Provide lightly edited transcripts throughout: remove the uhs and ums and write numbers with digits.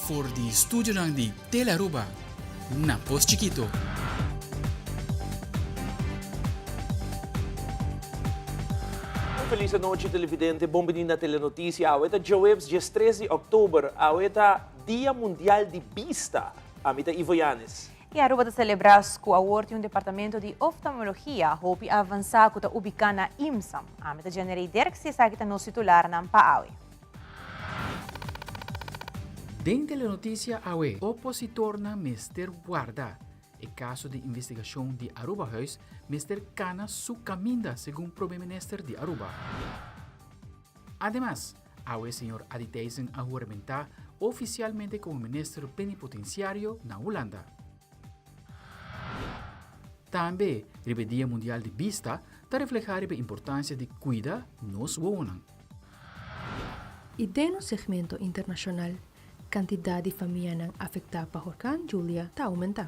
For di studionan di Telearuba na Pos Chikito. Un feliz anochi televidente, bon bini na Telenoticia. Awe ta djoeps 13 di october, awe ta Dia Mundial di Bista. Ami ta Ivo Yanes. Y Aruba ta celebra cu awor tin un departamento di oftalmologia hopi avansa cu ta ubica na IMSAM. Ami ta Jennerey Dirks y esaki ta nos titularnan pa awe. Den Telenoticia awe, opositornan mester warda. E caso di investigacion di Arubahuis mester cana su caminda, segun Prome Minister di Aruba. Ademas, awe señor Adi Thijssen a huramenta oficialmente como Minister Plenipotenciario na Hulanda. Tambe, riba e Dia Mundial di Bista ta refleha riba e importancia di cuida nos wowonan. I den un segmento internashonal, kantidat di famianan afektá pa horkan Julia ta oumentá.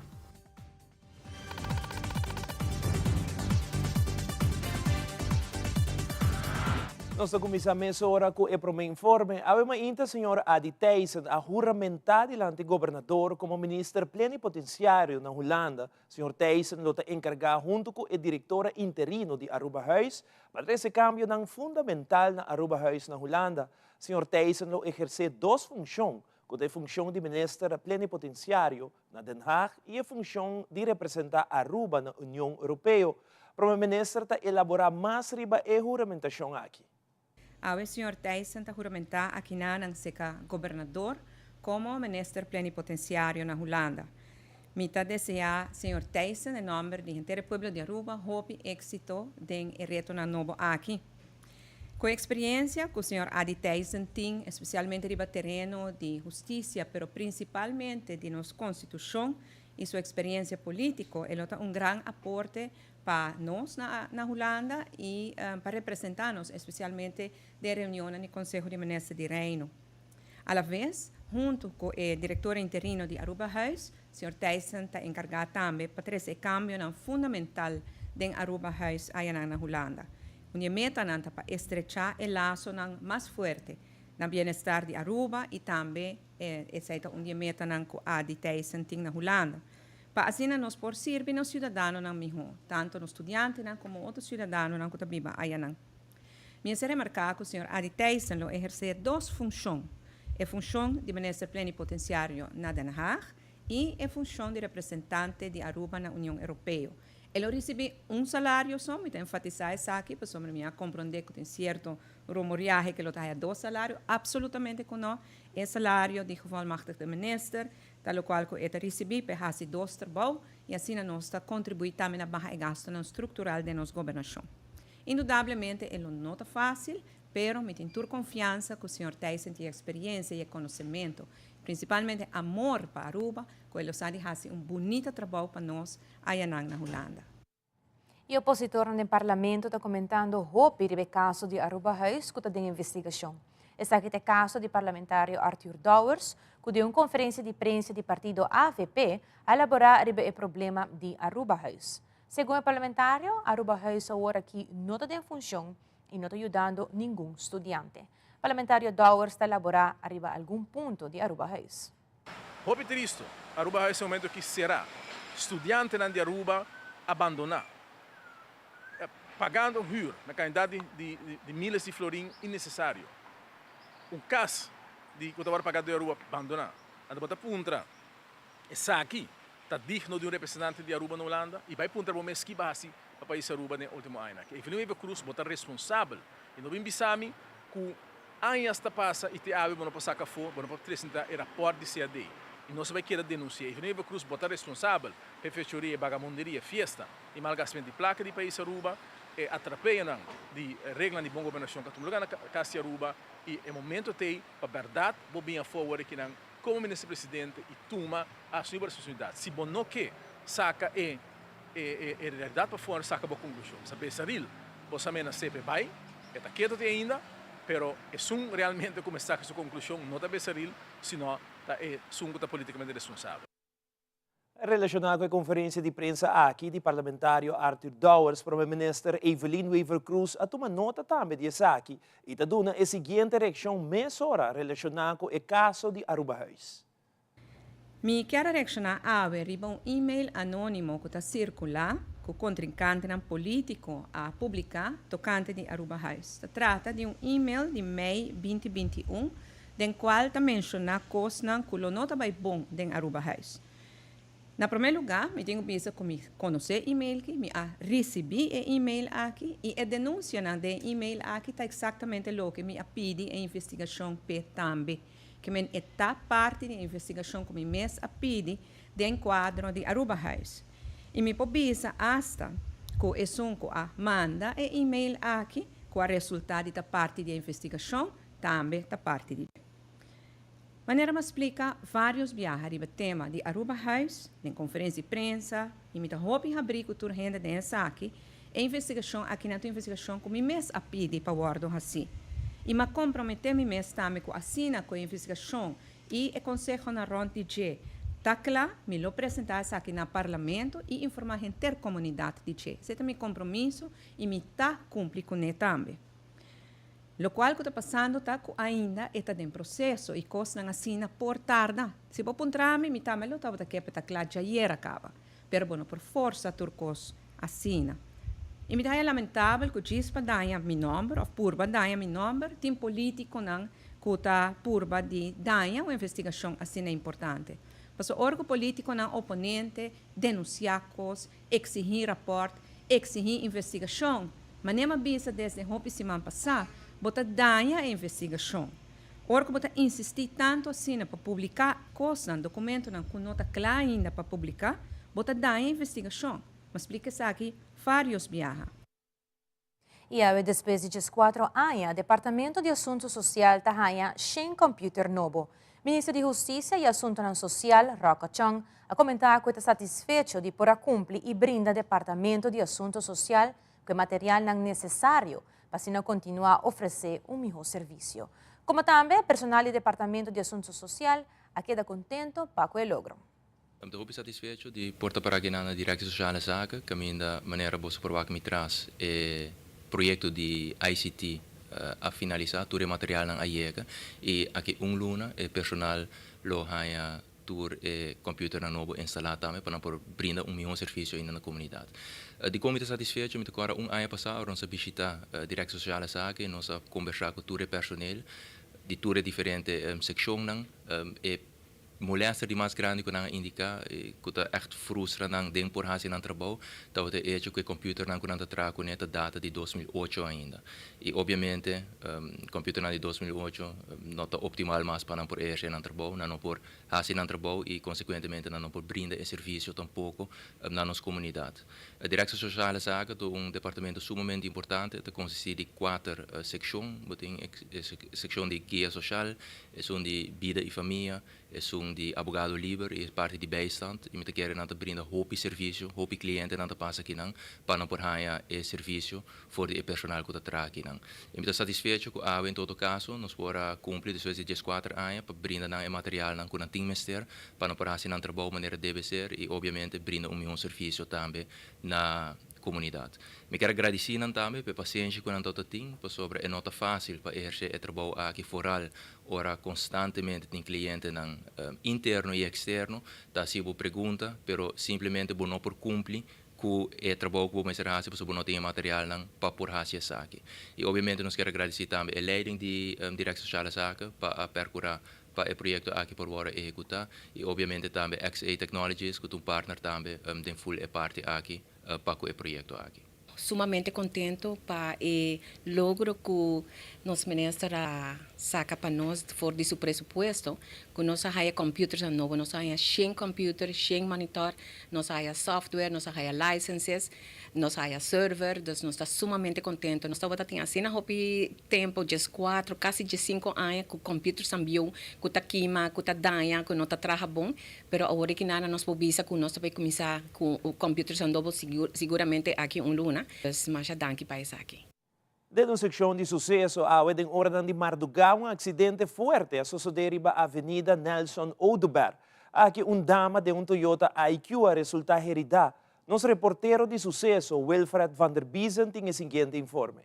Nos ta kuminsá mesora ku e promé informe. Awe mainta señor Adi Thijssen a huramentá dilanti gobernador komo minister plenipotensiario na Hulanda. Señor Thijssen lo ta enkargá huntu ku e direktora interino di Arubahuis pa trese kambionan fundamental na Arubahuis na Hulanda. Señor Thijssen lo ehersé dos funshon, ku ta e funshon di minister plenipotensiario na Den Haag i e funshon di representá Aruba na Union Europeo. Prome Minister ta elaborá mas riba e huramentashon aki. Awe señor Thijssen ta huramentá akinanan seka gobernador komo minister plenipotensiario na Hulanda. Mi ta deseá señor Thijssen en nòmber di henter e pueblo di Aruba hopi éksito den e retonan nobo aki. Ku e eksperiencia ku señor Adi Thijssen tin, espesialmente riba tereno di hustisia, pero prinsipalmente di nos konstitushon i su eksperiencia polítiko, e lo ta un gran aporte pa nos na na Hulanda i pa representá nos, espesialmente den reunionnan di Konseho di Minister di Reino. Alaves, huntu ku e direktor interino di Arubahuis, señor Thijssen ta enkargá tambe pa trese e kambionan fundamental den Arubahuis ayanan na Hulanda. Un di e metanan ta pa estrechá e lasonan mas fuerte na bienestar di Aruba i tambe esei ta un di e metanan ku Adi Thijssen tin na Hulanda. Pa asina nos por sirbi nos siudadanonan mihó, tantu nos studiantenan komo otro siudadanonan ku ta biba ayanan. Mi a remarká ku señor Adi Thijssen lo ehersé dos funshon, e funshon di minister plenipotensiario na Den Haag i e funshon di representante di Aruba na Union Europeo. E lo risibí un salario so, mi ta enfatisá esaki pasobra mi a komprondé ku tin sierto rumoriahe ku e lo ta haya dos salario, apsolutamente ku no, e salario di gevolmachtigde minister ta lokual ku e ta risibí pa e hasi dos trabou i asina nos ta kontribuí tambe na baha e gastunan struktural den nos gobernashon. Indudablemente e lo no ta fásil, pero mi tin tur konfiansa ku señor Thijssen tin e eksperiencia i e konosementu, prinsipalmente amor pa Aruba, ku e lo sa di hasi un bunita trabou pa nos ayanan na Hulanda. E opositornan den parlamento ta comentando hopi riba e caso di Arubahuis cu ta den investigacion. Esaki ta e caso di parlamentario Arthur Dowers cu den un conferencia di prensa di partido avp a elabora riba e problema di Arubahuis. Segun e parlamentario, Arubahuis awor aki no ta den funcion y no ta yudando ningun studiante. Parlamentario Dowers ta elabora riba algun punto di Arubahuis. Hopi tristo, Aruba haya ese momento aki sera. Studiantenan di Aruba abandona, pagando huur na cantidad di di miles di florin innecesario. Un cas di cu ta worde paga di Aruba bandona. Anto bo ta puntra, esaki ta digno di un representante di Aruba na Hulanda? Y bay puntra bo mes ki bo a haci pa pais Aruba den e ultimo añanan aki. Evelyn Wever Croes, bo ta responsabel y no bin bisa mi cu Añas ta pasa y te awe bo no por saca afo, bo no por presenta e raport di CAD. Y nos a bay keda denuncia. Evelyn Wever Croes bo ta responsabel pa e fechoria, e bagamunderia, e fiesta y malgastament di placa di pais Aruba, e atrapeyonan di reglanan di bon gobernacion cu a tuma lugar na Cas di Aruba y e momento t'ey pa berdad bo bin afo awor akinan como Minister Presidente y tuma asumi bo responsabilidad. Si bo no ke saca e e realidad pafor saca bo conclusion. Sa Besaril bo sa mena sepe bay, e ta keto te ainda, pero esun realmente cu mester saca su conclusion no ta Besaril, sino ta esun cu ta politicamente responsabel. Relaciona cu e conferencia di prensa aki di parlamentario Arthur Dowers, Prome Minister Evelyn Wever-Croes a tuma nota tambe di esaki y ta duna e siguiente reaccion mesora relaciona cu e caso di Arubahuis. Mi kier a reakshoná awe riba un e-mail anónimo ku ta sirkulá ku kontrinkantenan polítiko a publiká tokante di Arubahuis. Ta trata di un e-mail di mei 2021 den kual ta menshoná kosnan ku lo no ta bai bon den Arubahuis. Na promé lugá, mi tin ku bisa ku mi konosé e e-mail ki, mi a risibí e e-mail aki i e denunsianan den e e-mail aki ta eksaktamente loke mi a pidi e investigashon p'e tambe. Ke men e ta parti di e investigashon ku mi mes a pidi den kuadro di Arubahuis. I mi por bisa asta ku esun ku a manda e e-mail aki, ku a resultá di ta parti di e investigashon, tambe ta parti di. Manera m'a splika vários biaha riba tema di Arubahuis den konferensia di prensa i mi ta hopi habrí ku tur hende den esaki, e investigashon akinan ta un investigashon ku mi mes a pidi pa wòrdu hasí. I m'a komprometé mi mes tambe ku asina ku e investigashon i e konsehonan rònt di dje ta kla, mi lo presentá esaki na Parlamento i informá henter komunidat di dje. Esei ta mi kompromiso i mi ta kumpli kuné tambe. Lokual ku ta pasando ta ku ainda e ta den proseso i kosnan asina por tarda. Si bo puntra mi, mi tambe lo tabata ke pa ta kla djayer a kaba. Pero bo no por forsa tur kos asina. I mi ta haña lamentabel ku djis pa daña mi nòmber òf purba daña mi nòmber, tin polítikonan ku ta purba di daña un investigashon asina importante. Pasobra ora ku polítikonan oponente denunsiá kos, Eksihí rapòrt, eksihí investigashon. Manera m'a bisa desde hopi siman pasá, bo ta daña e investigashon. Ora ku bo ta insistí tantu asina pa publiká kosnan, dokumentonan ku no ta kla ainda pa publiká, bo ta daña e investigashon. M'a splika esaki vários biaha. I awe despues di 14 aña, Departamento di Asunto Social ta haña 100 computer nobo. Minister di Husticia y Asuntonan Social, Rocco Chong, a comenta cu e ta satisfecho di por a cumpli y brinda Departamento di Asunto Social cu e materialnan necesario pa asina continua ofrece un miho servicio. Como tambe, personal di Departamento di Asunto Social a keda contento pa cu e logro. Mi ta hopi satisfecho di por ta para akinan na Directie Sociale Zaken, kaminda manera boso por wak mi tras e proyekto di ICT a finalisá, tur e materialnan a yega i aki un luna e personal lo haña tur e kòmpiuternan nobo instalá tambe pa nan por brinda un mihó servisio ainda na komunidat. Dikon mi ta satisfecho? Mi ta kòrda un aña pasá ora nos a bishitá Directie Sociale Zaken, nos a kombersá ku tur e personel di tur e diferente sekshonnan, e Molester di mas grandi ku nan a indiká ku ta ègt frustra nan den por hasi nan trabou tabata e echo ku e kòmpiuternan ku nan ta traha kuné ta data di 2008 ainda. I obiamente kòmpiuternan di 2008 no ta optimal mas pa nan por ehersé nan trabou, nan no por hasi nan trabou i konsekuentemente nan no por brinda e servisio tampoko na nos komunidat. Directie Sociale Zaken ta un departamento sumamente importante, ta konsistí di kuater sekshon, bo tin e sekshon di guia sosial, Esun di bida i famia, esun di abogado liber i e parti di bijstand. I mi ta kere nan ta brinda hopi servisio, hopi klientenan ta pasa akinan pa nan por haña e servisio for di e personal ku ta traha akinan. I mi ta satisfecho ku awe en todo kaso nos por a kumpli despues di dieskuater aña pa brinda nan e materialnan ku nan tin mester pa nan por hasi nan trabou manera debe ser i obiamente brinda un mihó servisio tambe na komunidat. Mi kier a gradisí nan tambe pa e pasenshi ku nan tabata tin, pasobra e no ta fásil pa ehersé e trabou aki foral ora konstantemente tin klientenan interno i eksterno ta hasi bo pregunta, pero simplemente bo no por kumpli ku e trabou ku bo mester hasi pasobra bo no tin e materialnan pa por hasi esaki. I obiamente nos kier a gradisí tambe e leiding di Directie Sociale Zaken pa a perkurá pa e proyekto aki por wòrdu ehekutá i obiamente tambe XA Technologies ku ta un partner tambe den ful e parti aki pa ku e proyekto aki. Sumamente contento pa e logro cu nos minister a saca pa nos for di su presupuesto, cu nos a haya computersnan nobo, nos a haya shen computer, shen monitor, nos a haya software, nos a haya licenses, nos a haya server, dus nos ta sumamente contento. Nos tabata tin asina hopi tempo, 14, casi 15 aña cu computersnan bieu cu ta kima, cu ta daña, cu no ta traha bon, Pero awor aki nada nos por bisa cu nos ta bay cuminsa cu computers andobo siguramente aki un luna. Dus masha danki pa esaki. Den un sekshon di suseso awe den oranan di mardugá un aksidente fuerte a sosodé riba Avenida Nelson Oduber. Aki un dama den un Toyota IQ a resultá heridá. Nos reportero di suseso Wilfred van der Biezen tin e siguiente informe.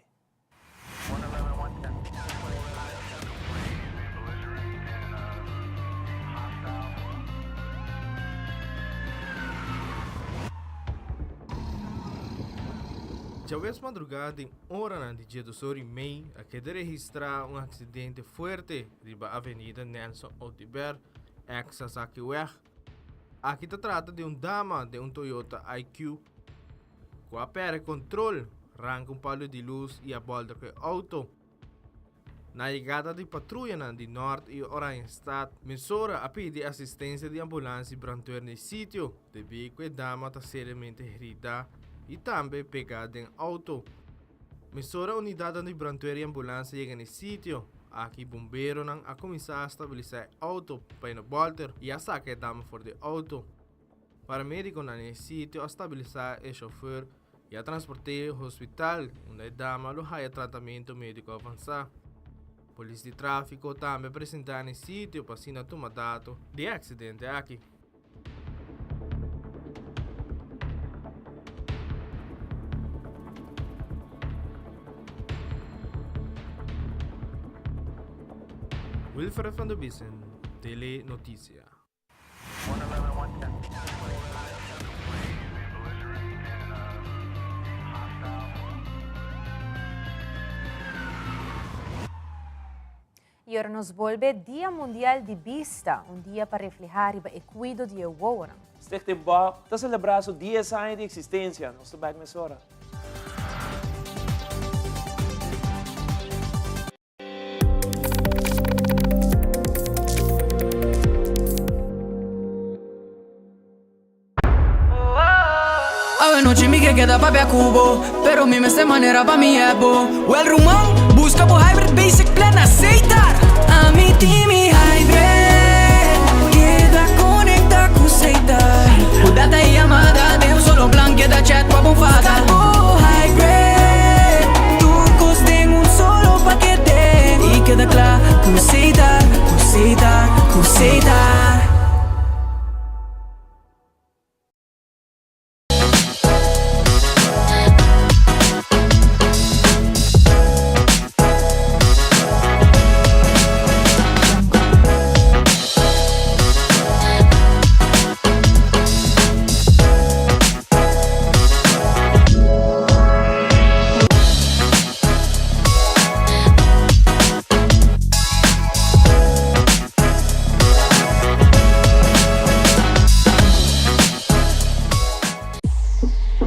Djaweps madrugá den oranan di djedos or i mei a keda registrá un aksidente fuerte riba Avenida Nelson Oduber, ex Sasakiweg. Aki ta trata di un dama den un Toyota IQ ku a pèrdè kontrol, ranka un palu di lus i a bòlter ku e outo. Na yegada di patruyanan di Nort i Oranjestad, mesora a pidi asistensia di ambulans i brandweer na e sitio, debí ku e dama ta seriamente herida i tambe pegá den outo. Mesora unidatnan di brandweer i ambulans a yega na e sitio. Aki bomberonan a kuminsá a stabilisá e outo pa e no bòlter i a saka e dama for di e outo. Paramedikonan na e sitio a stabilisá e shofùr i a transport'é hospital unda e dama lo haya tratamentu médiko avansá. Polis di tráfiko tambe a presentá na e sitio pa asina tuma dato di e aksidente aki. Wilfred van der Biesen, Telenoticia. Y ora nos bolbe Dia Mundial di Bista, un dia pa refleha riba e cuido di e wowonan. Stichting Bob ta celebra su dies aña di existencia. Nos ta back mesora. Awe nochi mi ke keda papia ku bo Pero mi mester manera pa mi ebo Wel ruman, buska bo hybrid basic plan na Setar Ami tin mi hybrid Keda konekta ku Setar Ku data i yamada den un solo plan Keda chat pa bo fada Buska bo hybrid Tur kos den un solo pakete I keda kla ku Setar, ku Setar, ku Setar.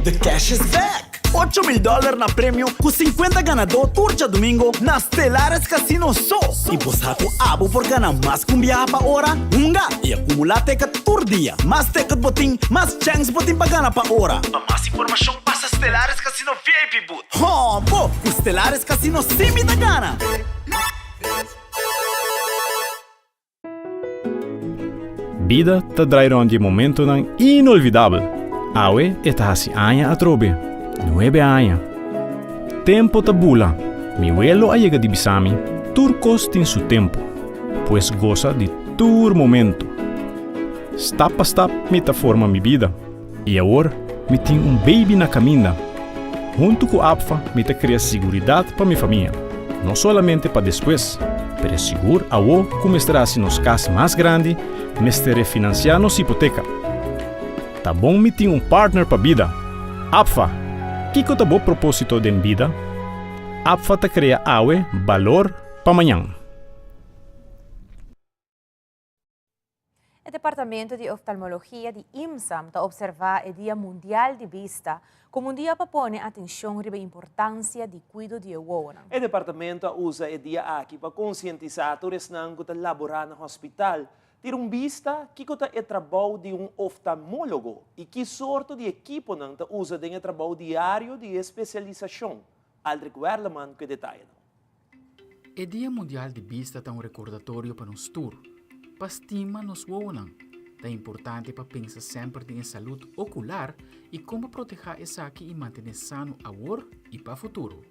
The cash is back! 8000 dollar na premio cu 50 ganador tur djadomingo na Stellares Casino so! Y bo sa cu abo por gana mas cu un biaha pa ora? Hunga y acumula ticket tur dia! Mas ticket bo tin, mas chance bo tin pa gana pa ora! Pa mas informacion pasa Stellares Casino VIP booth. Ho bo! Cu Stellares Casino si mi ta gana! Bida ta drai rond di e momentonan inolvidabel. Awe e ta hasi aña atrobe. Nuebe aña. Tempo ta bula. Mi welo a yega di bisa mi, tur kos tin su tempo. Pues gosa di tur momento. Stap pa stap mi ta forma mi bida. I awor mi tin un baby na kaminda. Huntu ku APFA mi ta krea siguridat pa mi famia, no solamente pa despues, pero sigur awo ku mester hasi nos kas mas grandi, mester refinansiá nos hipoteka. Ta bon mi tin un partner pa bida. APFA! Kiko ta bo propósito den bida? APFA ta krea awe balor pa mañan. E Departamento di Oftalmologia di IMSAM ta observa e Dia Mundial di Bista como un dia pa pone atencion riba e importancia di cuido di e wowonan. E departamento a usa e dia aki pa concientisa tur esnan cu ta labora na hospital. Tira un bista kico ta e trabou di un oftalmologo y ki sorto di ekiponan ta usa den e trabou diario di e specialisacion. Aldrich Werleman cu e detayenan. E Dia Mundial di Bista ta un rekordatorio pa nos tur, pa stima nos wowonan. Ta importante pa pensa semper den e salud okular i kon pa protehá esaki i mantené sano awor i pa futuro.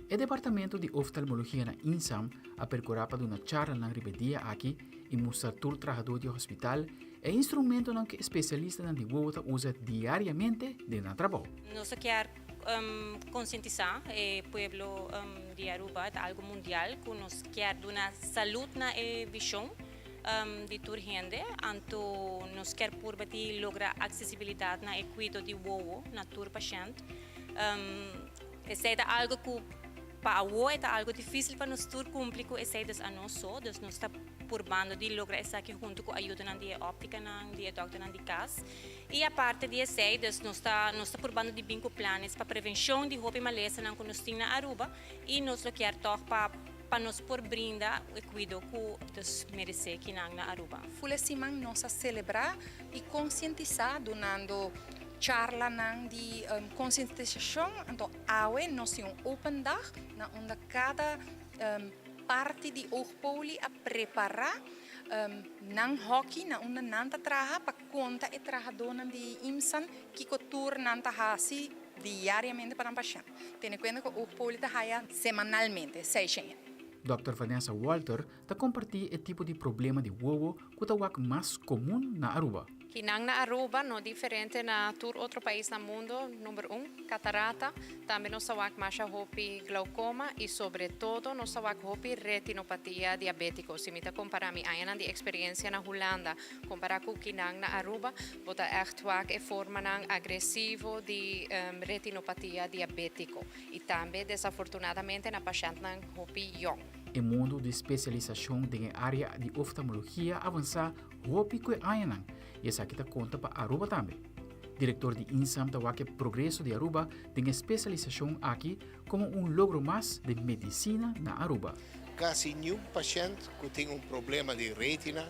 E Departamento di Oftalmologia na INSAM a perkurá pa duna charlanan riba e dia aki i mustra tur trahadó di e hospital e instrumentonan ku e spesialistanan di wowo ta usa diariamente den nan trabou. Nos ta kier Concientisa e pueblo di Aruba ta algo mundial cu nos kier duna salud na e vision di tur hende anto nos kier purba di logra accesibilidad na e cuido di wowo na tur pashent. Esei ta algo ku pa awo e ta algo difísil pa nos tur kumpli ku esei, dus anos so, dus nos ta purbando di logra esaki huntu ku ayudonan di e óptikanan, di e dòkternan di kas. I aparte di esei, dus nos ta nos ta purbando di bin ku planes pa prevenshon di hopi malesanan ku nos tin na Aruba i nos lo kier tòg pa pa nos por brinda e kuido ku nos meresé kinan na Aruba. Ful e siman nos a selebrá i konsientisá dunando charlanan di konsientisashon. Anto awe nos tin un open dag na unda kada parti di Oogpolie a prepará nan hòki na unda nan ta traha pa konta e trahadónan di IMSAN kiko tur nan ta hasi diariamente pa nan pashènt. Tene kuenta ku Oogpolie ta haya semanalmente seishen. Dòkter Vanessa Walter ta kompartí e tipo di problema di wowo ku ta wak mas komun na Aruba. Kinan na Aruba no diferente na tur otro pais na mundo, number un, catarata, tambe nos ta wak masha hopi glaucoma y sobre todo nos ta wak hopi retinopatia diabetico. Si mi ta compara mi añanan di experiencia na Hulanda compara cu kinan na Aruba, bo ta echt wak e formanan agresivo di retinopatia diabetico y tambe desafortunadamente na pashentnan hopi yong. E mundu di spesialisashon den e área di oftalmologia avansá hopi ku e añanan i esaki ta konta pa Aruba tambe. Direktor di INSAM ta wak e progreso di Aruba den e spesialisashon aki komo un logro mas den medisina na Aruba. Kasi niun pashènt ku tin un problema di retina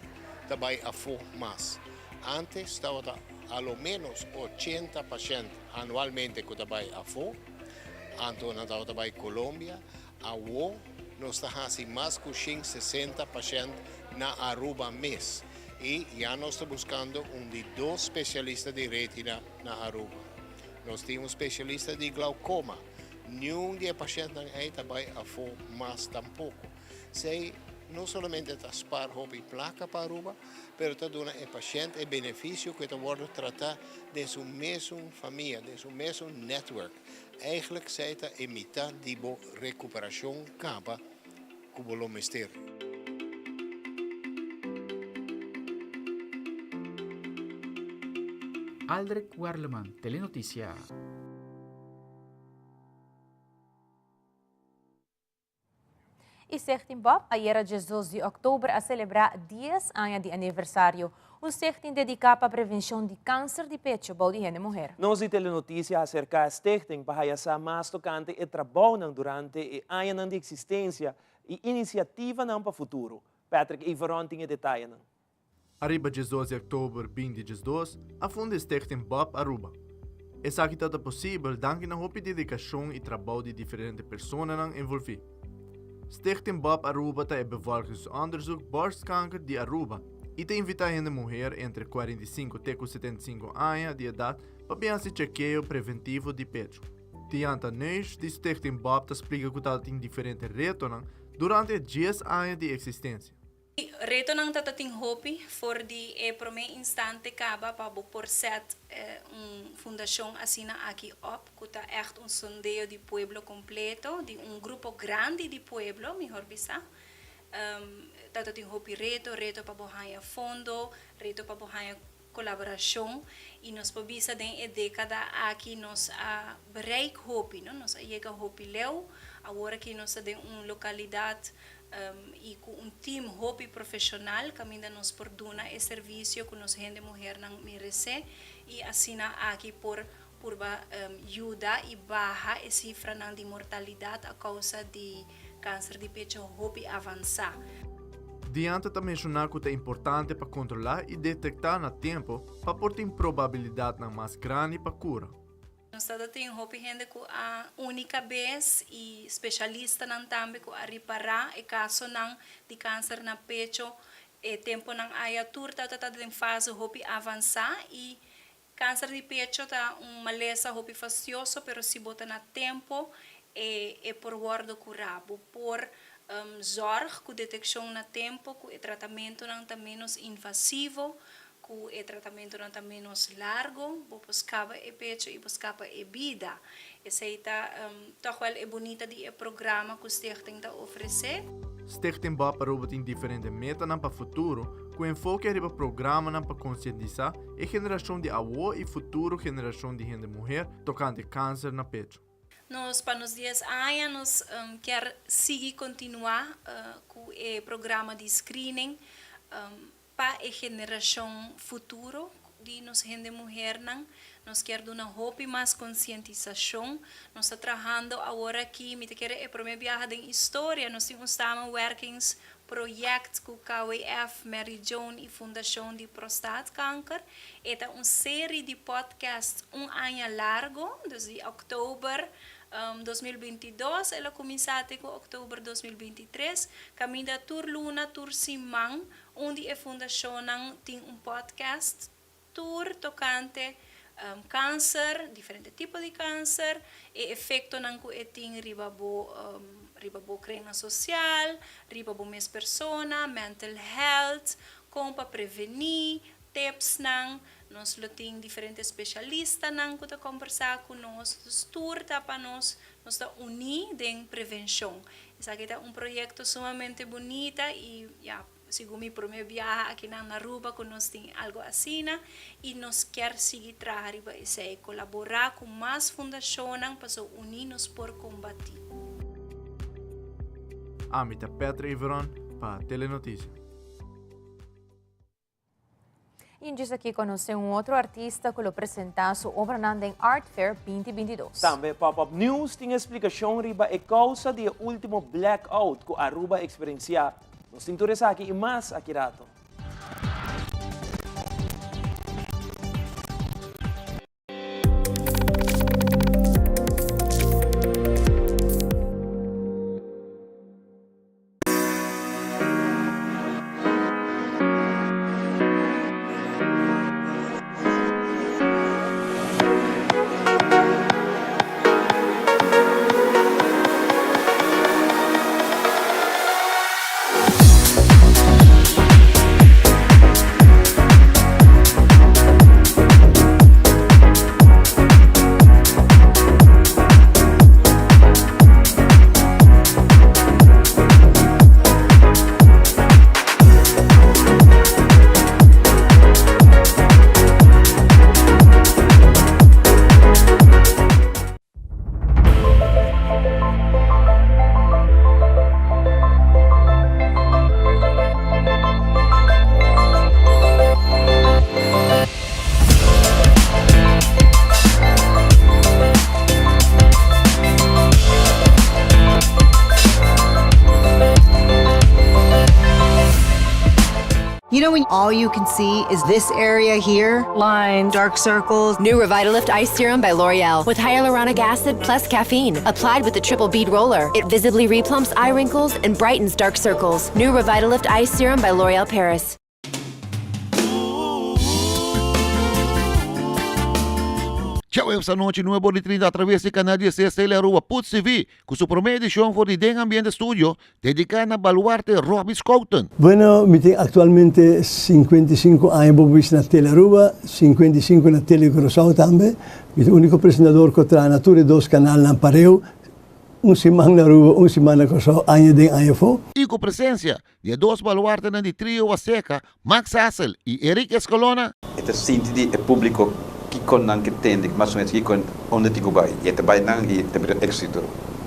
ta bai afó mas. Ántes tabata a lo ménos ochenta pashènt anualmente ku ta bai afó, anto nan tabata bai Colombia. Awo nos ta hasi mas ku 160 pashènt na Aruba mes i ya nos ta buskando un di dos spesialista di retina na Aruba. Nos tin un spesialista di glaukoma. Niun di e pashèntnan ei ta bai afó mas tampoko. Esei no solamente ta spar hopi plaka pa Aruba, pero ta duna e pashènt e benefisio ku e ta wòrdu tratá den su mesun famia, den su mesun network. Eigenlijk zij ta e mitad di bo recuperacion caba cu bo lo mester. Aldrich Werleman, Telenoticia. Y Stichting Bob ayera 12 di october a celebra 10 aña di aniversario. Un stichting dedica pa prevencion di cancer di pecho bou di hende muher. Nos di Telenoticia a acerca e stichting pa haya sa mas tocante e trabounan durante e añanan di existencia y iniciativanan pa futuro. Patrick Everon tin e detayenan. Ariba 12 di oktober 2012 a funda e Stichting Bob Aruba. Esaki ta ta posibel danki na hopi dedikashon i trabou di diferente personanan envolví. Stichting Bob Aruba ta e bevolkingsonderzoek borstkanker di Aruba i ta invitá hende muher entre 45 te ku 75 aña di edat pa bin hasi chekeo preventivo di pechu. Dianta Neus di Stichting Bob ta splika ku tabatin diferente retonan durante e dies aña di eksistensia. Retonan ta ta tin hopi for di e promé instante kaba pa bo por sèt un fundashon asina aki òp ku ta ègt un sondeo di pueblo kompleto, di un grupo grandi di pueblo mihor bisá. Ta ta tin hopi reto, reto pa bo haña fondo, reto pa bo haña kolaborashon i nos por bisa den e dékada aki nos a bereik hopi, no? Nos a yega hopi leu. Awor aki nos ta den un lokalidat i ku un tim hopi profeshonal kaminda nos por duna e servisio ku nos hende muhernan meresé i asina aki por purba yuda i baha e sifranan di mortalidat a kousa di kanser di pecho hopi avansá. Diante ta menshoná ku ta importante pa kontrolá i detektá na tempu pa por tin probabilidatnan mas grandi pa kura. Nos ta tin hopi hende ku a uni kabes i spesialistanan tambe ku a ripará e kasonan di kanser na pecho e tempunan aya tur tabata den fase hopi avansá i Cancer di pecho ta un malesa hopi fastioso pero si bo ta na tempo e e por wordo cura. Bo por zorg cu deteccion na tempo cu e tratamentonan ta menos invasivo, cu e tratamentonan ta menos largo, bo por scapa e pecho y bo scapa e bida. Esey ta toch wel e bunita di e programa cu Stichting ta ofrece. Stichting Bob Aruba tin diferente metanan pa futuro cu enfoke riba programanan pa concientisa e generacion di awo y futuro generacion di hende muher tocante cancer na pecho. Nos pa nos dies aña nos kier sigui continua cu e programa di screening pa e generacion futuro di nos hende muhernan. Nos kier duna hopi mas concientisacion. Nos ta trahando awor aki, mi ta kere e prome biaha den historia nos tin un samenwerkings project cu KWF, Mary Joan y Fundacion di Prostaatkanker. E ta un serie di podcast un aña largo, dus di oktober 2022 el a cuminsa te cu oktober 2023, caminda tur luna, tur siman un di e fundacionnan tin un podcast tur tocante cancer, diferente tipo di cancer, e efectonan cu e tin riba bo riba bo krenga social, riba bo mes persona, mental health, con pa preveni, tipsnan, nos lo tin diferente specialistanan cu ta combersa cu nos, dus tur ta pa nos, nos ta uni den prevencion. Esaki ta un proyecto sumamente bunita y ya. Segun mi prome biaha akinan na Aruba ku nos tin algo asina i nos kier sigui traha riba esei, kolaborá ku mas fundashonnan paso uní nos por kombatí. Ami ta Petra Iveron pa Telenotisia. I djis aki konosé un otro artista ku lo presentá su obranan den Art Fair 2022. Tambe Pop Up News tin e splikashon riba e kousa di e último blackout ku Aruba a eksperensiá. Nos tin tur esaki i mas aki rato. You know when all you can see is this area here? Lines, dark circles. New Revitalift Ice Serum by L'Oreal with hyaluronic acid plus caffeine. Applied with the triple bead roller. It visibly replumps eye wrinkles and brightens dark circles. New Revitalift Ice Serum by L'Oreal Paris. Djaweps anochi nuebe ora di trinta atraves di kanal dieses Tele Aruba Puts TV ku su promé edishon for di Den Ambiente Studio dediká na baluarte Robbie Schouten. Bueno, mi tin aktualmente 55 aña bo bisa na Tele Aruba, 55 na Tele Curaçao tambe. Mi ta úniko presentador ku a traha na tur e dos kanalnan pareu, un siman na Aruba, un siman na Curaçao, aña den aña afó. I ku presensia di e dos baluartenan di Trio Waseca, Max Hassel i Eric Escalona. E ta sinti di e publico kico nan ke tende, mas o menos kico unda tin cu bay, y e ta bay nan y ta bira exito.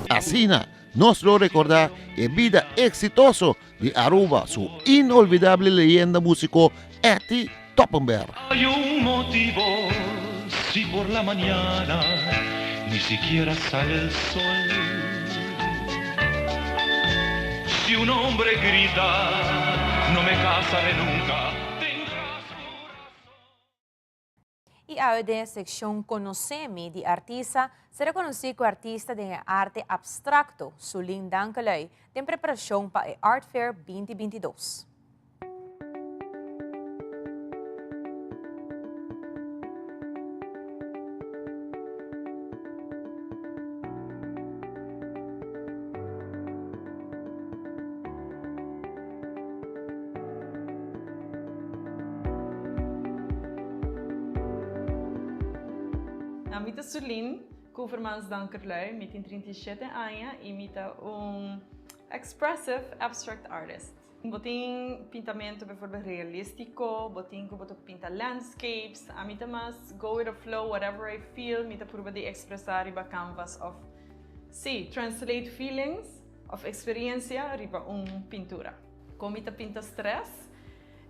Asina nos lo recorda e bida exitoso di Aruba su inolvidable leyenda musico Etty Toppenberg. Hay un motivo si por la mañana ni siquiera sale el sol Si un hombre grita no me casaré nunca tendrás I awe den e sekshon Konosé Mi di Artista, será konosí ku artista den e arte abstrakto, Sulin Dankelui, den preparashon pa e Art Fair 2022. Mi ta Sulin Koevermans Dankerlui, mi tin 37 aña y mi ta un expressive abstract artist. Bo tin pintamento bijvoorbeeld realistico, bo tin cu bo ta pinta landscapes, ami ta mas go with the flow, whatever I feel, mi ta purba di expresa riba canvas of. Sí, translate feelings of experiencia riba un pintura. Con mi ta pinta stress?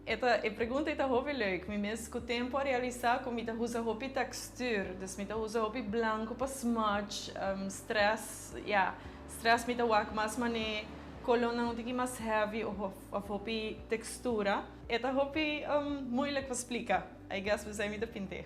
E ta, e pregunta ei ta hopi leuk. Mi mes cu tempo a realisa cu mi ta usa hopi textuur. Dus mi ta usa hopi blanco pa smudge, stress, ya, stress mi ta wak mas mane colornan un tiki mas heavy of of hopi textura. E ta hopi moeilijk pa splica. I guess p'esei mi ta pint'é.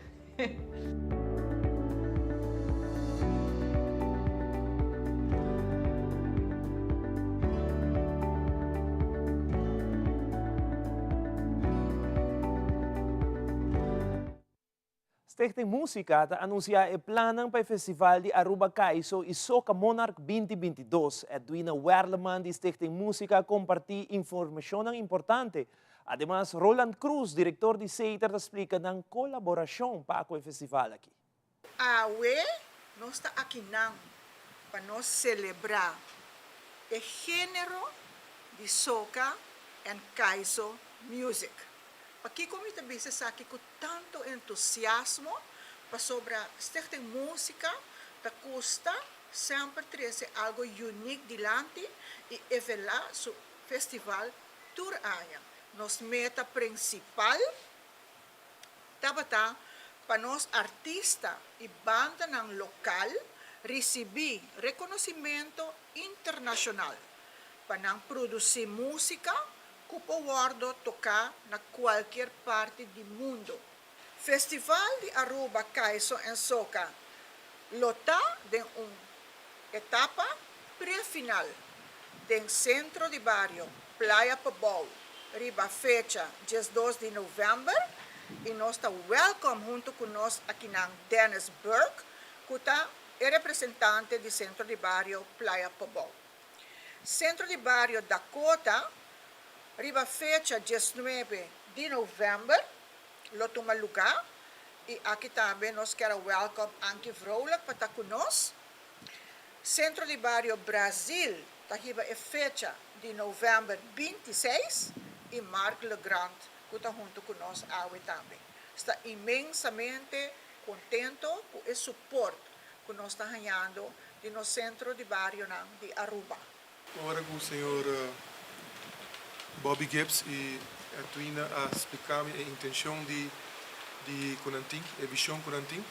Stichting Musica ta anuncia e plannan pa e festival di Aruba Caiso y Soca Monarch 2022. Edwina Werleman di Stichting Musica a comparti informacionnan importante Ademas Roland Cruz, direktor di Seiter ta splika nan kolaborashon pa ku e festival aki. Awe nos ta akinan pa nos selebrá e género di soca en kaiso music. Pakiko mi ta bisa esaki ku tantu entusiasmo? Pasobra Stichting Musica ta gusta semper trese algo unique dilanti i evelá su festival Tur aña nos meta prinsipal tabata pa nos artista i bandanan lokal risibí rekonosimento internashonal, pa nan produsí músika ku por wòrdu toká na kualkier parti di mundu. Festival di Aruba Kaiso en Soca lo ta den un etapa pre-final den Centro di Bario Playa Pabou riba fecha 12 di november y nos ta welcome hunto cu nos akinan Dennis Burke cu ta e representante di Centro di Bario Playa Pabou. Centro di Bario Dakota riba fecha 19 di november lo tuma luga y aki tambe nos kier a welcome Ankie Vrolijk pa ta cu nos. Centro di Bario Brazil ta hiba e fecha di november 26 y Mark Legrand cu ta hunto cu nos awe tambe. Sta inmensamente contento cu e support cu nos ta hañando di nos Centro di Barionan di Aruba. Ora ku señor Bobby Gibbs i Edwina a splika mi e intenshon di di ku nan tin, e vishon ku nan tin,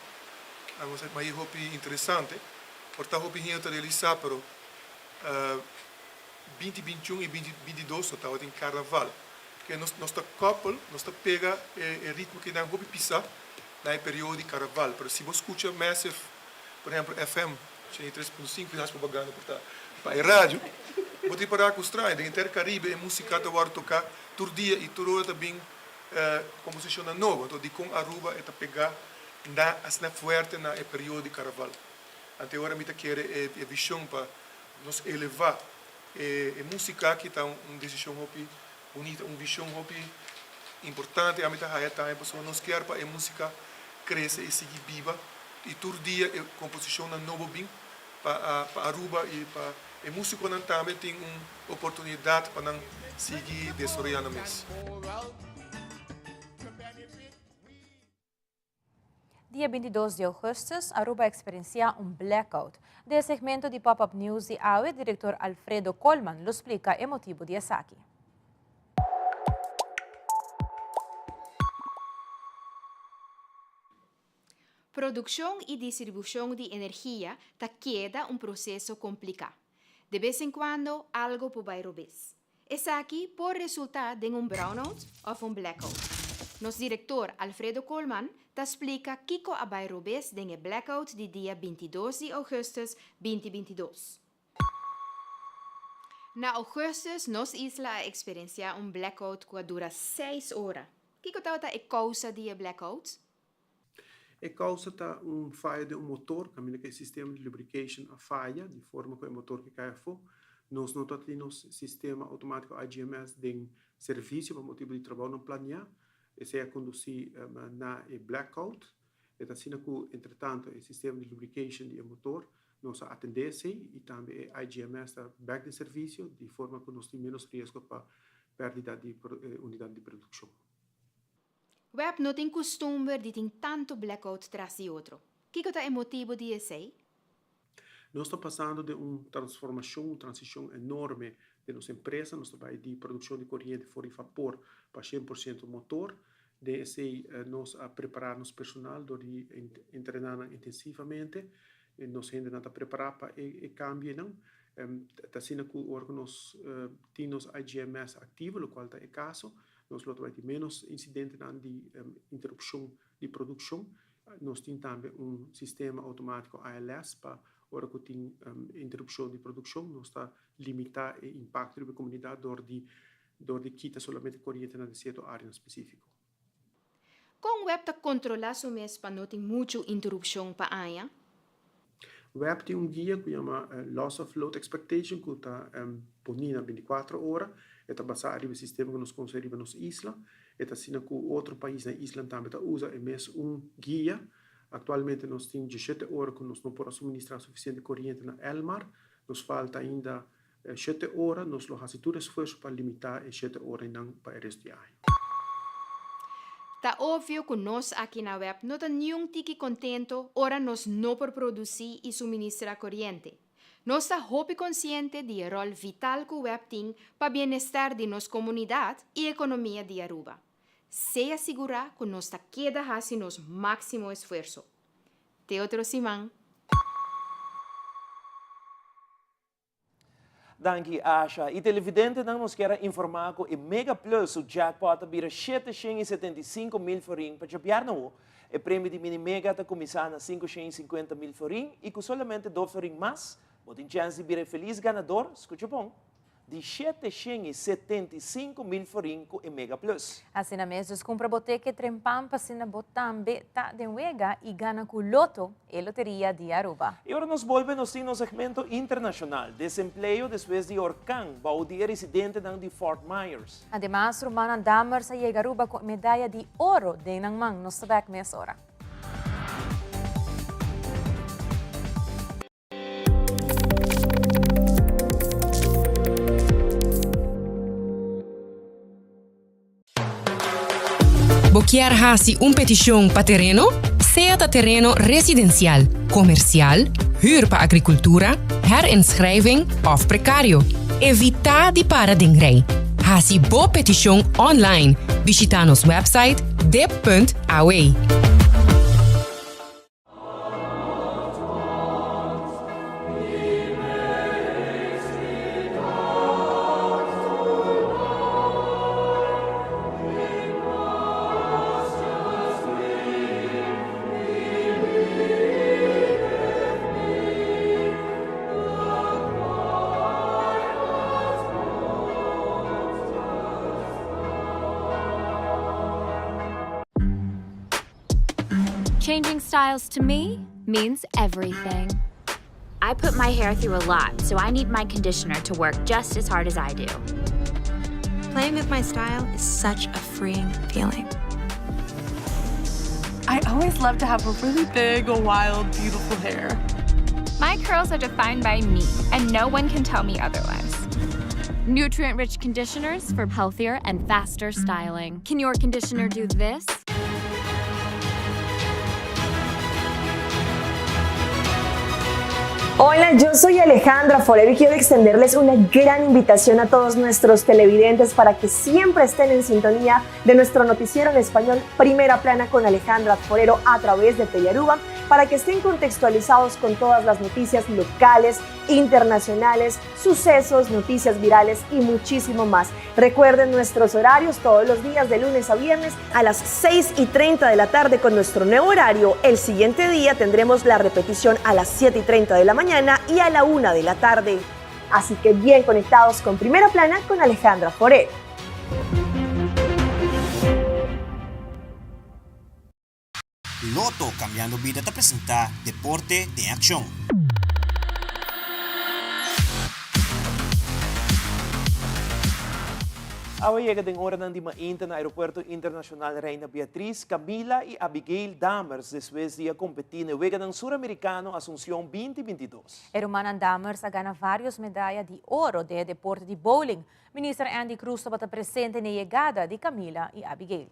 a mi a haña hopi interesante. Por ta hopi hende ta realisá, pero 2021 i 2022 no tabatin karnaval. Ke nos nos ta koppel, nos ta pega e ritmo kinan hopi pisá na e periodo di karnaval. Pero si bo skucha Massive, por ehempel FM 83.5 quizás propaganda por ta pa e radio, bo tin para cu straño. Den henter Caribe e musica ta wordo toca tur dia y tur ora ta bin composicionnan nobo. Anto dicon Aruba e ta pega na asina fuerte na e periodo di carnaval? Ante ora mi ta kere e vision pa nos eleva e musica aki ta un decision hopi bunita, un vision hopi importante. Ami ta haya tambe pasobra nos kier pa e musica crece y sigui biba. Y tur dia e composicionnan nobo bin pa pa Aruba y pa e musiconan tambe tin un oportunidad pa nan sigui desaroya nan mes. Dia 22 di augustus, Aruba a experiencia un blackout. Den e segmento di Pop Up News di awe, director Alfredo Colman lo splica e motibo di esaki. Produkshon i distribushon di energia ta keda un proseso kompliká. De bes en kuando algo por bai robes. Esaki por resultá den un brownout òf un blackout. Nos direktor Alfredo Koolman ta splika kiko a bai robes den e blackout di dia 22 di ougùstùs 2022. Na ougùstùs nos isla a eksperensiá un blackout ku a dura seis ora. Kiko tabata e kousa di e blackout? E kousa ta un faya den un motor, kaminda ku e sistema di lubrication a faya, di forma ku e motor ke kai afó. Nos no ta tin nos sistema outomátiko IGMS den servisio pa motibu di trabounan planiá. Esei a kondusí na e blackout. E ta asina ku entretanto e sistema di lubrication di e motor nos a atendé esei i tambe e IGMS ta bèk den servisio, di forma ku nos tin ménos riesgo pa pèrdida di unidat di produkshon. Web no tin kustumber di tin tantu blackout tras di otro. Kiko ta e motibu di esei? Nos ta pasando den un transformashon, un transishon enorme den nos empresa. Nos ta bai di produkshon di koriente for di vapor pa 100% motor. Den esei nos a prepará nos personal dor di entrená nan intensivamente. Nos hendenan ta prepará pa e kambionan. Ta asina ku ora ku nos tin nos IGMS aktivo, lokual ta e kaso, nos lo ta bai tin ménos insidentenan di interupshon di produkshon. Nos tin tambe un sistema outomátiko ALS pa ora ku tin interupshon di produkshon nos ta limitá e impakto riba e komunidat dor di dor di kita solamente korientenan di sierto áreanan spesífiko. Kon web ta kontrolá su mes pa no tin muchu interupshon pa aña? Web tin un guia ku yama Loss of Load Expectation ku ta poní na bintikuater ora. E ta basá ariba e sistema ku nos konse riba nos isla. E ta asina ku otro pais na islan tambe ta usa e mes un guia. Aktualmente nos tin dieshete ora ku nos no por a suministrá sufisiente koriente na Elmar. Nos falta ainda shete ora. Nos lo hasi tur esfuerso pa limitá e shete ora einan pa e resto di aña. Ta obvio cu nos aki na web no ta niun tiki contento ora nos no por produci y suministra coriente. Nos ta hopi consciente di e rol vital cu web tin pa bienestar di nos comunidad y economia di Aruba. Sea sigura cu nos ta keda haci nos maximo esfuerso. Te otro siman! Danki Asha. Y televidentenan nos kier a informa cu e Mega Plus su jackpot a bira 775 mil florin pa djabièrnè awo. E premio di Mini Mega ta cuminsa na 550 mil florin y cu solamente 2 florin mas bo tin chens di bira e feliz ganador, scucha bon, di 775 mil florin cu e Mega Plus. Asina mes, dus cumpra bo ticket trempan pa asina bo tambe ta den wega y gana cu Lotto, e loteria di Aruba. Y ora nos bolbe nos tin nos segmento internacional, desempleo despues di orkan, bou di e residentenan di Fort Myers. Ademas, rumannan Dammers a yega Aruba cu medaya di oro den nan man. Nos ta bek mesora. Bo kier hasi un peticion pa tereno? Sea ta tereno residencial, comercial, huur pa agricultura, herinschrijving of precario. Evita di para den rij. Hasi bo peticion online. Bishita nos website dip.aw. Changing styles to me means everything. I put my hair through a lot, so I need my conditioner to work just as hard as I do. Playing with my style is such a freeing feeling. I always love to have a really big, wild, beautiful hair. My curls are defined by me, and no one can tell me otherwise. Nutrient rich conditioners for healthier and faster styling. Can your conditioner do this? Hola, yo soy Alejandra Forero y quiero extenderles una gran invitación a todos nuestros televidentes para que siempre estén en sintonía de nuestro noticiero en español Primera Plana con Alejandra Forero a través de Telearuba para que estén contextualizados con todas las noticias locales, internacionales, sucesos, noticias virales y muchísimo más. Recuerden nuestros horarios todos los días de lunes a viernes a las 6:30 de la tarde con nuestro nuevo horario. El siguiente día tendremos la repetición a las 7:30 de la mañana y a la 1 de la tarde. Así que bien conectados con Primera Plana con Alejandra Forero. Lotto Cambiando Bida ta presenta Deporte den Accion. Awe yega den oranan di mainta na Aeropuerto Internacional Reina Beatriz, Camila y Abigail Dammers despues di a competi n'e Weganan Suramericano Asuncion 2022. E rumannan Dammers a gana varios medaya di oro den e deporte di bowling. Minister Endy Croes tabata presente n'e yegada di Camila y Abigail.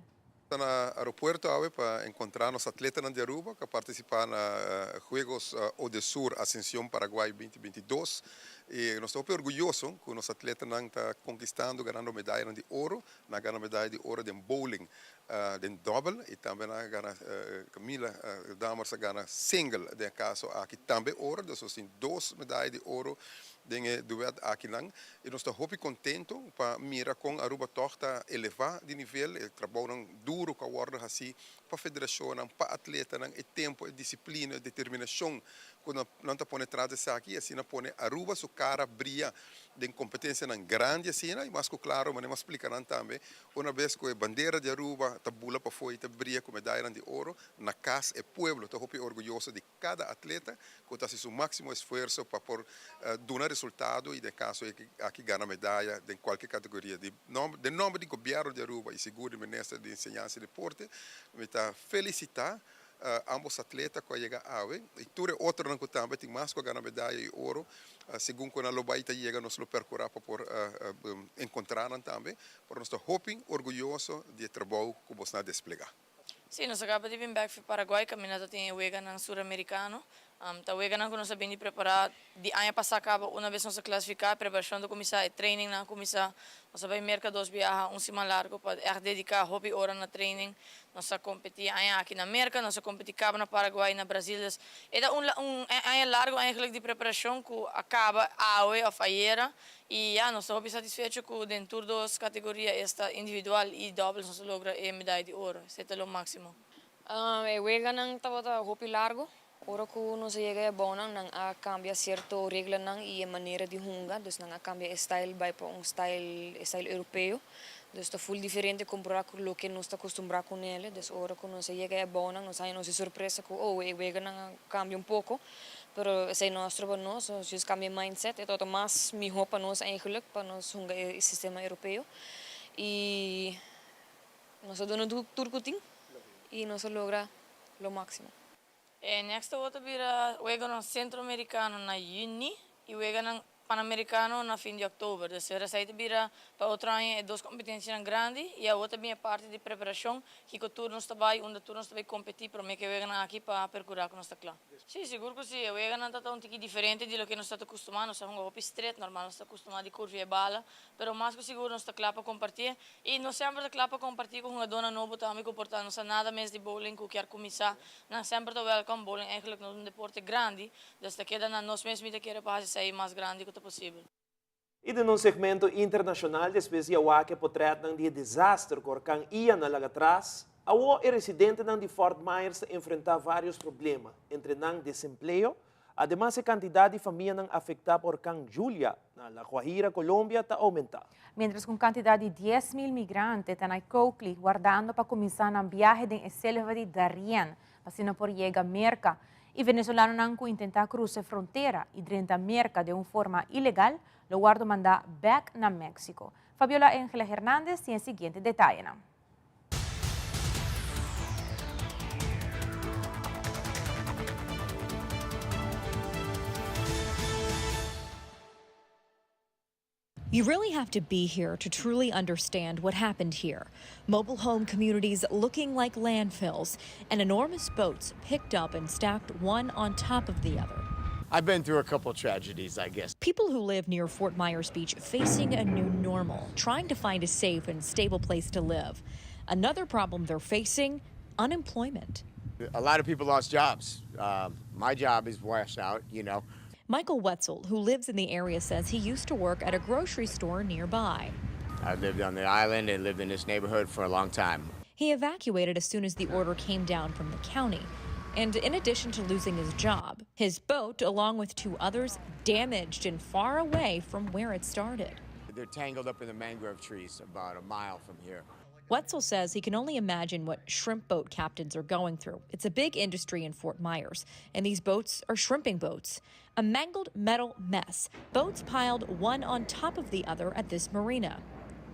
Ta na aeropuerto awe pa encontra nos atletanan di Aruba cu a participa na Juegos Odesur Ascension Paraguay 2022 y nos ta hopi orguyoso cu nos atletanan ta conquistando ganando medayanan di oro. Nan a gana medaya di oro den bowling den dobbel y tambe nan a gana Camila Dammers a gana single den e caso aki tambe oro. Dus nos tin dos medaya di oro den e duet akinan y nos ta hopi contento pa mira con Aruba tog ta eleva di nivel, e trabounan duro cu a wordo haci pa federacionnan, pa atletanan, e tempo, e disciplina, e determinacion cu nan ta pone tras di esaki y asina pone Aruba su cara bria den competencianan grandi asina y mas cu claro manera mi a splica nan tambe una bes cu e bandera di Aruba ta bula pafo y ta bria cu medayanan di oro na cas e pueblo ta hopi orguyoso di Kada atleta ku ta hasi su máksimo esfuerso pa por duna resultado i den kaso aki gana medaya den kualke kategoria. Di den nòmber di Gobièrnu di Aruba i sigur di Minister di Enseñansa i Deporte mi ta felisitá ambos atleta ku a yega awe i tur e otronan ku tambe tin mas ku a gana medaya i oro. Segun ku nan lo bai ta yega nos lo perkurá pa por enkontrá nan tambe, pero nos ta hopi orguyoso di e trabou ku bosnan a desplegá. Sí, nos a kaba di bin bek fi Paraguay kaminda ta tin e weganan Suramerikano. Ta weganan ku nos a bin di prepará di aña pasá kaba una bes nos a klasifiká, e preparashon ta kuminsá, e trainingnan a kuminsá. Nos a bai Merka dos biaha, un siman largu pa ègt dediká hopi ora na training. Nos a kompetí aña aki na Merka, nos a kompetí kaba na Paraguay, na Brasil. Dus e ta un un aña largu eigentlik di preparashon ku a kaba awe òf ayera. I ya, nos ta hopi satisfecho ku den tur dos kategoria, esta individual i dòbels, nos a logra e medaya di oro. Esei ta lo máksimo. E weganan tabata hopi largu. Ora ku nos a yega e abounan, nan a kambia sierto reglanan i e manera di hunga. Dus nan a kambia e style bai pa un style, e style europeo. Dus ta ful diferente kompará ku loke nos ta kustumbrá kunele. Dus ora ku nos a yega e abounan, nos haña nos e sorpresa ku, oh, e weganan a kambia un poko. Pero esei no a stroba nos, nos just cambia e mindset, e tabata mas miho pa nos eigenlijk, pa nos hunga e sistema europeo. Y nos a duna tur cu tin y nos a logra lo maximo. E next awor ta bira weganan Centroamericano na juni y weganan Panamericano na fin di oktober. Dus esei ta bira pa otro aña e dos competencianan grandi y awor ta bin e parti di preparacion kiko tur nos ta bay, unda tur nos ta bay competi prome cu e weganan aki pa percura cu nos ta cla. Sí, sigur ku sí. E weganan ta ta un tiki diferente di loke nos ta ta kustumá. Nos ta hunga hopi stret, normal nos ta kustumá di kurvia e bala, pero mas ku sigur nos ta kla pa kompartié. I nos semper ta kla pa kompartí ku hungadónan nobo tambe ku por ta no sa nada mes di bowling ku kier kuminsá. Nan semper ta wèlkòm. Bowling eigentlik no ta un deporte grandi, dus ta keda na nos mes mi ta kere pa hasi esei mas grandi ku ta posibel. I den un segmento internashonal despues di a wak e potrètnan di e desaster ku orkan Ian a laga tras, awor e residentenan di Fort Myers ta enfrentá vários problema, entre nan desempleo. Ademas e kantidat di famianan afektá pa orkan Julia na La Guajira, Colombia, ta oumentá. Mientras ku un kantidat di 10,000 migrante ta na Coakley wardando pa kuminsá nan biahe den e selva di Darien pa asina por yega Merka, I venezolanonan ku intentá krusa e frontera i drenta Merka den un forma ilegal lo wòrdu mandá bèk na Mexico. Fabiola Angela Hernandez tin e siguiente detayenan. You really have to be here to truly understand what happened here. Mobile home communities looking like landfills and enormous boats picked up and stacked one on top of the other. I've been through a couple tragedies, I guess. People who live near Fort Myers Beach facing a new normal, trying to find a safe and stable place to live. Another problem they're facing unemployment. A lot of people lost jobs. My job is washed out, you know. Michael Wetzel, who lives in the area, says he used to work at a grocery store nearby. I lived on the island and lived in this neighborhood for a long time. He evacuated as soon as the order came down from the county. And in addition to losing his job, his boat, along with two others, damaged and far away from where it started. They're tangled up in the mangrove trees about a mile from here. Wetzel says he can only imagine what shrimp boat captains are going through. It's a big industry in Fort Myers, and these boats are shrimping boats. A mangled metal mess, boats piled one on top of the other at this marina.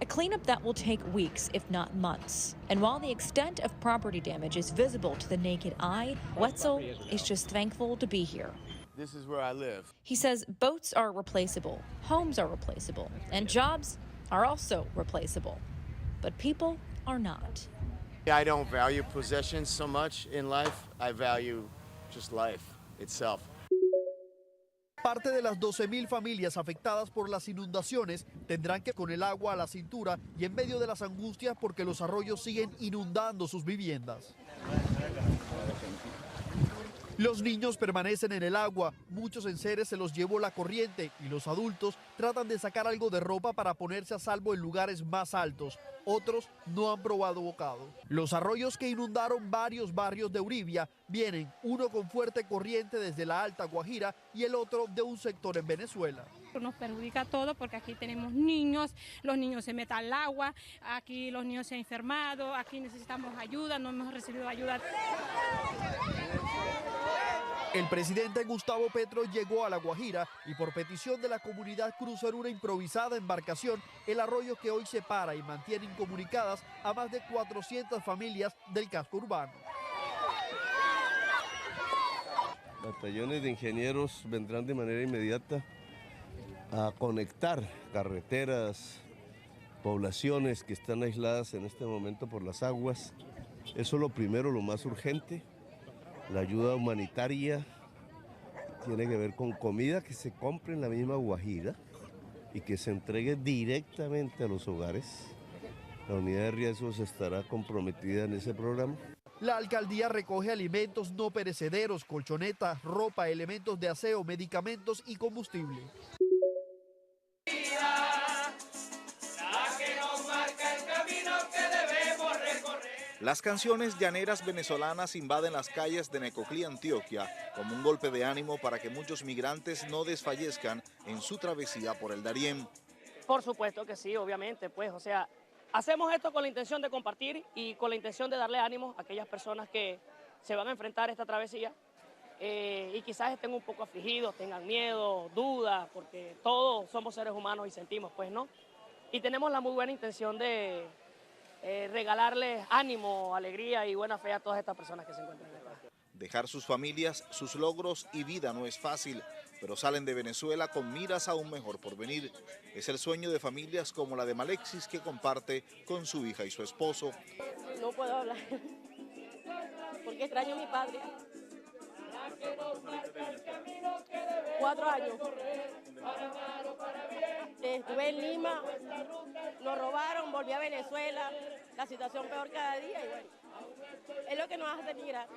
A cleanup that will take weeks, if not months. And while the extent of property damage is visible to the naked eye, Wetzel is just thankful to be here. This is where I live. He says boats are replaceable, homes are replaceable, and jobs are also replaceable. But people are not. I don't value possessions so much in life, I value just life itself. Parte de las 12.000 familias afectadas por las inundaciones tendrán que con el agua a la cintura y en medio de las angustias porque los arroyos siguen inundando sus viviendas. Los niños permanecen en el agua, muchos enseres se los llevó la corriente y los adultos tratan de sacar algo de ropa para ponerse a salvo en lugares más altos. Otros no han probado bocado. Los arroyos que inundaron varios barrios de Uribia vienen uno con fuerte corriente desde la Alta Guajira y el otro de un sector en Venezuela. Nos perjudica todo porque aquí tenemos niños, los niños se meten al agua, aquí los niños se han enfermado, aquí necesitamos ayuda, no hemos recibido ayuda. El presidente Gustavo Petro llegó a La Guajira y por petición de la comunidad cruzó en una improvisada embarcación el arroyo que hoy separa y mantiene incomunicadas a más de 400 familias del casco urbano. Batallones de ingenieros vendrán de manera inmediata a conectar carreteras, poblaciones que están aisladas en este momento por las aguas. Eso es lo primero, lo más urgente. La ayuda humanitaria tiene que ver con comida que se compre en la misma Guajira y que se entregue directamente a los hogares. La unidad de riesgos estará comprometida en ese programa. La alcaldía recoge alimentos no perecederos, colchonetas, ropa, elementos de aseo, medicamentos y combustible. Las canciones llaneras venezolanas invaden las calles de Necoclí, Antioquia, como un golpe de ánimo para que muchos migrantes no desfallezcan en su travesía por el Darién. Por supuesto que sí, obviamente, pues, o sea, hacemos esto con la intención de compartir y con la intención de darle ánimo a aquellas personas que se van a enfrentar a esta travesía eh, y quizás estén un poco afligidos, tengan miedo, dudas, porque todos somos seres humanos y sentimos, pues, ¿no? Y tenemos la muy buena intención de eh, regalarles ánimo, alegría y buena fe a todas estas personas que se encuentran acá. Dejar sus familias, sus logros y vida no es fácil, pero salen de Venezuela con miras a un mejor porvenir. Es el sueño de familias como la de Malexis que comparte con su hija y su esposo. No puedo hablar porque extraño a mi padre. Cuatro años. Estuve en Lima, nos robaron, volví a Venezuela, la situación peor cada día y bueno, es lo que nos hace migrar.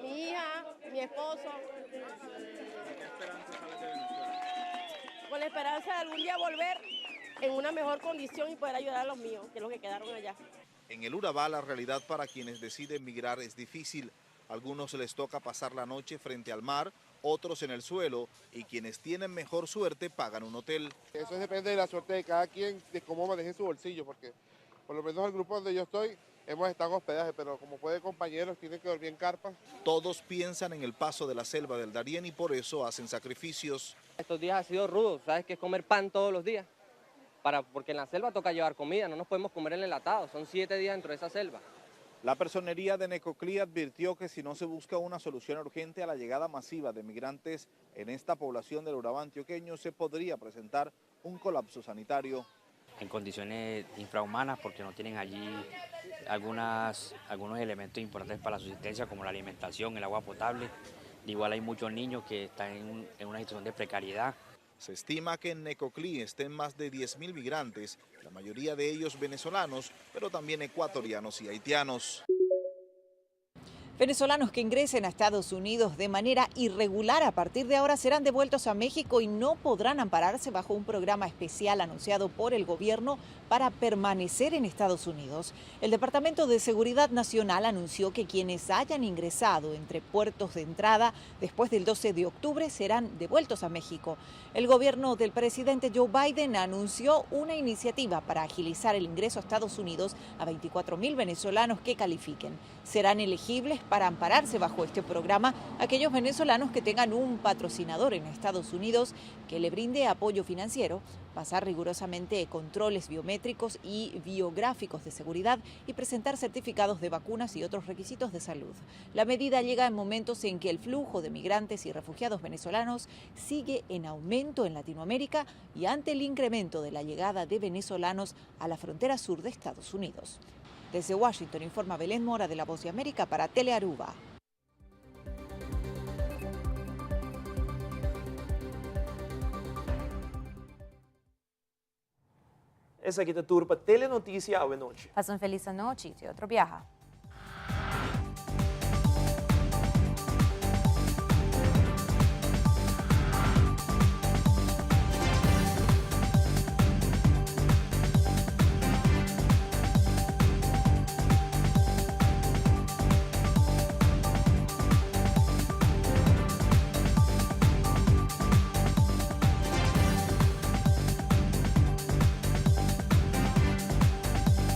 Mi hija, mi esposo. Con la esperanza de algún día volver en una mejor condición y poder ayudar a los míos, que los que quedaron allá. En el Urabá la realidad para quienes deciden migrar es difícil. Algunos les toca pasar la noche frente al mar, otros en el suelo y quienes tienen mejor suerte pagan un hotel. Eso depende de la suerte de cada quien, de cómo maneje su bolsillo, porque por lo menos el grupo donde yo estoy hemos estado en hospedaje, pero como puede compañeros tienen que dormir en carpas. Todos piensan en el paso de la selva del Darién y por eso hacen sacrificios. Estos días ha sido rudo, sabes que es comer pan todos los días, para, porque en la selva toca llevar comida, no nos podemos comer el enlatado, son siete días dentro de esa selva. La personería de Necoclí advirtió que si no se busca una solución urgente a la llegada masiva de migrantes en esta población del Urabá antioqueño, se podría presentar un colapso sanitario. En condiciones infrahumanas porque no tienen allí algunas, algunos elementos importantes para la subsistencia como la alimentación, el agua potable. Igual hay muchos niños que están en, en una situación de precariedad. Se estima que en Necoclí estén más de 10.000 migrantes, la mayoría de ellos venezolanos, pero también ecuatorianos y haitianos. Venezolanos que ingresen a Estados Unidos de manera irregular a partir de ahora serán devueltos a México y no podrán ampararse bajo un programa especial anunciado por el gobierno para permanecer en Estados Unidos. El Departamento de Seguridad Nacional anunció que quienes hayan ingresado entre puertos de entrada después del 12 de octubre serán devueltos a México. El gobierno del presidente Joe Biden anunció una iniciativa para agilizar el ingreso a Estados Unidos a 24 mil venezolanos que califiquen. Serán elegibles para ampararse bajo este programa aquellos venezolanos que tengan un patrocinador en Estados Unidos que le brinde apoyo financiero, pasar rigurosamente controles biométricos y biográficos de seguridad y presentar certificados de vacunas y otros requisitos de salud. La medida llega en momentos en que el flujo de migrantes y refugiados venezolanos sigue en aumento en Latinoamérica y ante el incremento de la llegada de venezolanos a la frontera sur de Estados Unidos. Desde Washington informa Belén Mora de La Voz de América para Telearuba. Esaki ta tur pa Telenoticia awe nochi. Pasa un feliz anochi, te otro biaha.